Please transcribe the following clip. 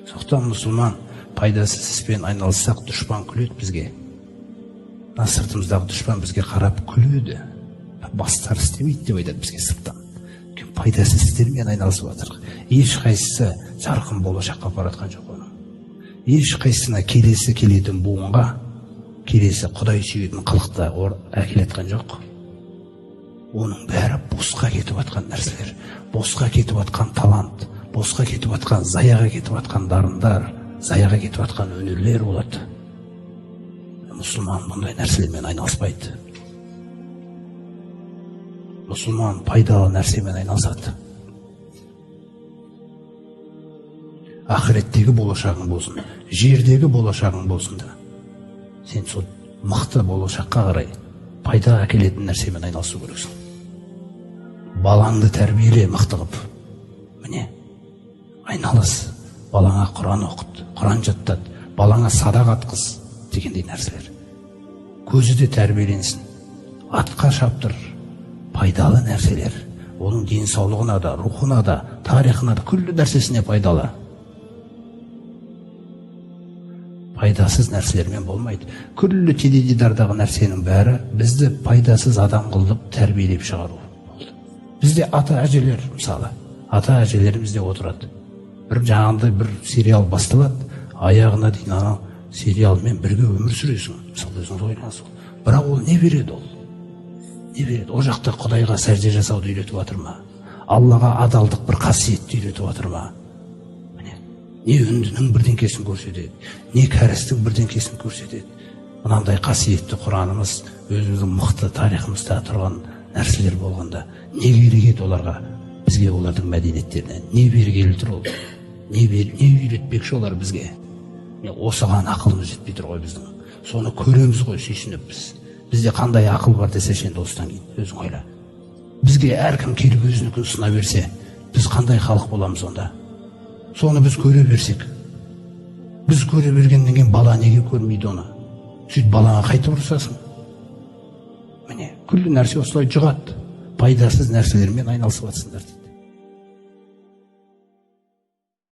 Сондықтан мұсылман пайдасыз іспен айналыссақ, дұшпан күледі бізге. Мына сыртымыздағы дұшпан бізге қарап күледі. Бастары істемейді деп айтады бізге сырттан. Өйткені пайдасыз істермен айналысып жатырық. Ешқайсысы жарқын болашаққа апарып жоқ оның. Ешқайсысына келесі келетін буынға, келесі Құдай сүйетін қылықты әкеле жатқан жоқ. Оның бәрі босқа кетіп жатқан нәрселер, босқа кетіп жатқан талант, босқа кетіп жатқан, заяға кетіп жатқан дарындар, заяға кетіп жатқан өнерлер болады. Мұсылман бұндай нәрселермен айналыспайды. Мұсылман пайдалы нәрсемен айналысады. Ақыреттегі болашағың болсын, жердегі болашағың болсын да, сен сол мықты болашаққа қарай пайда әкелетін нәрсемен айналысу керексің. Балаңды тәрбиеле мықты қылып. Міне, айналыс, балаңа Құран оқыт, Құран жаттат, балаңа садақ атқыз дегендей нәрселер. Көзі де тәрбиеленсін, атқа шаптыр, пайдалы нәрселер. Оның денсаулығына да, рухына да, тарихына да, күллі нәрсесіне пайдалы. Пайдасыз нәрселермен болмайды. Күллі теледидардағы нәрсенің бәрі бізді пайдасыз адам қылып тәрбиелеп шығару болды. Бізде ата әжелер, мысалы, ата әжелеріміз де отырады. Бір жаңағындай бір сериал басталады, аяғына дейін анау сериалмен бірге өмір сүресің. Мысалы, өзің ойланасың. Бірақ ол не береді ол? Не береді? Ол жақта Құдайға сәжде жасауды үйретіп жатыр ма? Аллаға адалдық бір қасиетті үйретіп жатыр ма? Міне, не үндінің бірдеңкесін көрсетеді, не кәрістің бірдеңкесін көрсетеді. Мынандай қасиетті Құранымыз, өзіміздің мықты тарихымызда тұрған нәрселер болғанда, не керек еді оларға? Бізге олардың мәдениеттеріне не бергелі тұр ол? Не үйретпекші олар бізге? Осыған ақылымыз жетпей тұр ғой біздің. Соны көреміз ғой сүйсініп біз. Бізде қандай ақыл бар десе енді осыдан кейін өзің ойла. Бізге әркім келіп өзінікін ұсына берсе, біз қандай халық боламыз онда? Соны біз көре берсек, біз көре бергеннен кейін бала неге көрмейді оны? Сөйтіп балаңа қайтып ұрысасың. Міне, күллі нәрсе осылай жұғады. Пайдасыз нәрселермен айналысып жатсыңдар дейді.